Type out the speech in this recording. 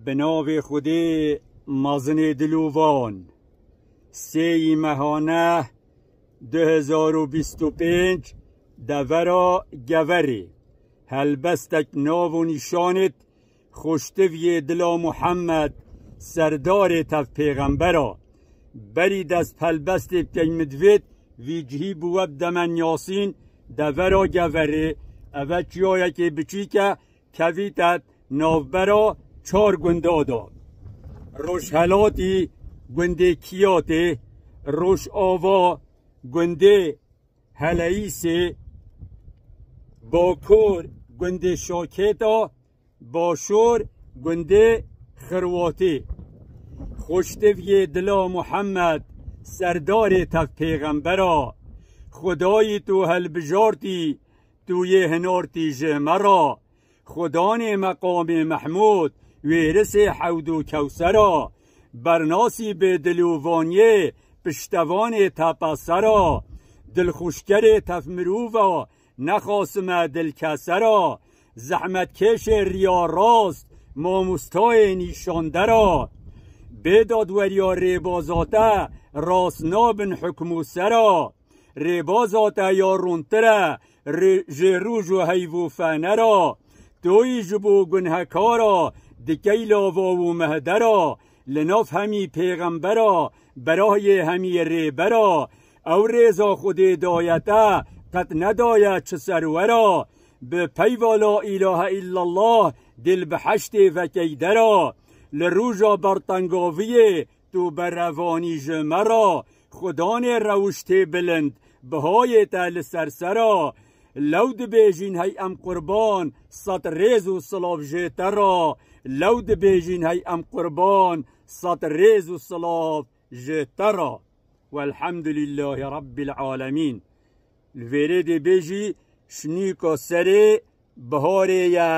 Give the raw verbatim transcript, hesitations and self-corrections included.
Bi navê Xwedê mezinê dilovan. Sêyî meha neh du hezar û bîst û pênc, devera Geverê. Helbestek nav û nîşanêt Xoştiviyê dila Muhammed, serdarê tev pêxembera. Berî dest helbestê bikey mi divêt vî cihî bi we bideme Yasîn, devera Geverê. Eve çiyayekê biçîk e, kevîte navbera çar gunda de. Rojhelatî gundê Kiyatê, rojava gundê Heleyîsê, bakur gundê Şakêta, başûr gundê Xirwatê. Xoştiviyê dila Muhammed, serdarê tev pêxembera. Xwedayî tu helbijartî, tu yê hinartî ji me ra. Xudanê meqamê Mehmûd, wêrisê hewd û kewsera. Bernasî bê dilovaniyê, piştevanê tepe sera. Dilxweşkerê tev mirova, nexasime dilkesera. Zehmetkêşê riya rast, mamostayê nîşandera. Bê dadweriya rêbaza te, rast nabin hukm û sera. Rêbaza te ya rontir e, rê-, ji rûj û heyv û fenera. Toyî ji bo gunhekara, dikey lava û mehdera. Li nav hemî pêxembera, berahiyê hemî rêbera. Ew rêza Xwedê daye te, qet nedaye çi serwera. Bi peyva la îlahe îllallah, dê li biheştê vekey dera. Li rûja bertengaviyê, tu berevanî ji me ra. Xudanê rewiştê bilind, bihayê te li ser sera. Lew dibêjîn hey em qurban, sed rêz û silav jê te ra. Lew dibêjîn hey em qurban, sed rêz û silav jê te ra. Welhamdulîllahî Rabbil alemîn. Li vêrê dê bêjî, şinîka serê biharê ye.